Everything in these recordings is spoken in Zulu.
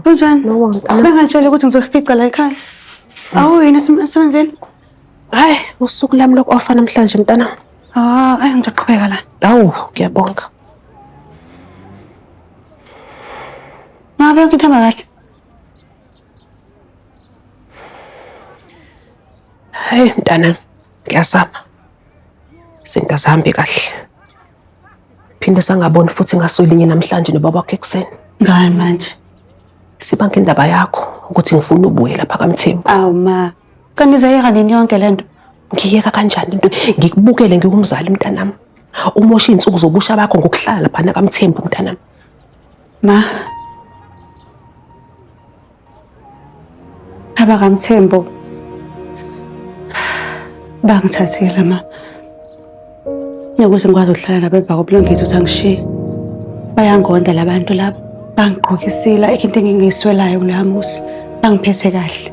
Kunjani? Nobonga mntanami. Bengatshela ukuthi ngizokufica la ekhaya. Awuyini emsebenzini? Hayi, usuku lami loku-ofa namhlanje mntanami. Ah, ayi ngizoqhubeka la. Awu, ngiyabonga. Ngabe yonke into ihamba kahle? Hayi mntanami, ngiyazama. Izinto azihambi kahle. Phinde sangaboni futhi ngasolinye namhlanje nobaba wakho ekuseni. Ngani manje? Sibanga indaba yakho ukuthi ngifuna ubuye lapha kaMthembu. Awu ma, kanti nizoyeka nini yonke le nto? Ngiyeka kanjani into ngikubukele ngiwumzali mntanami. Umosha iy'nsuku zobusha bakho ngokuhlala laphana kaMthembu mntanami. Ma, abakaMthembu bangithathile ma. Ukuze ngikwazi ukuhlala nabo emva kobulungiswa ukuthi angishiye. Bayangondla la bantu laba, bangigqokisile, ayikho into engingiyiswelayo kuleya muzi. Bangiphethe kahle.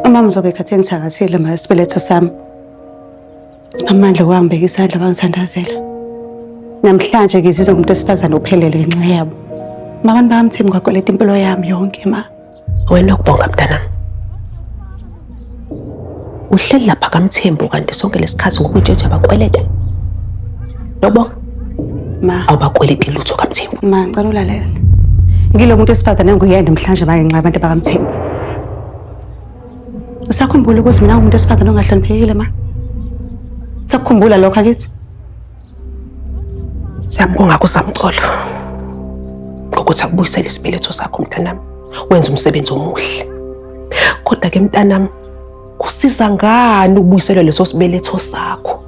Uma ngizobe khathi engithakathile ma isibeletho sami. Amandla wangibeka isandla wangithandazela. Namhlanje ngizizwa ngumuntu wesifazane ophelele ngenxa yabo. Ma abantu bakamthembu ngakweleta impilo yami yonke ma. Wena ukubonga mntanami. Uhleli lapha kaMthembu kanti sonke lesikhathi ngokuyitshetha abakweleta. Nobonga. Ma. Awubakweleti lutho kaMthembu. Ma ngicela ulalele. Ngilo muntu wesifazane enguyena namhlanje ma ngenxa yabantu bakaMthembu. Usakhumbula ukuthi mina ngumuntu wesifazane ongahloniphekile ma? Usakukhumbula lokho akithi? Siyabonga kuSamcolo ngokuthi akubuyisele isibeletho sakho mntanami, wenza umsebenzi omuhle. Kodwa ke mntanami, kusiza ngani ukubuyiselwa leso sibeletho sakho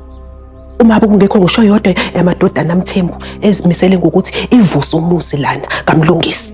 uma bekungekho ngisho yodwa yamadodana aMthembu ezimisele ngokuthi ivuse umuzi lana kaMlungisi?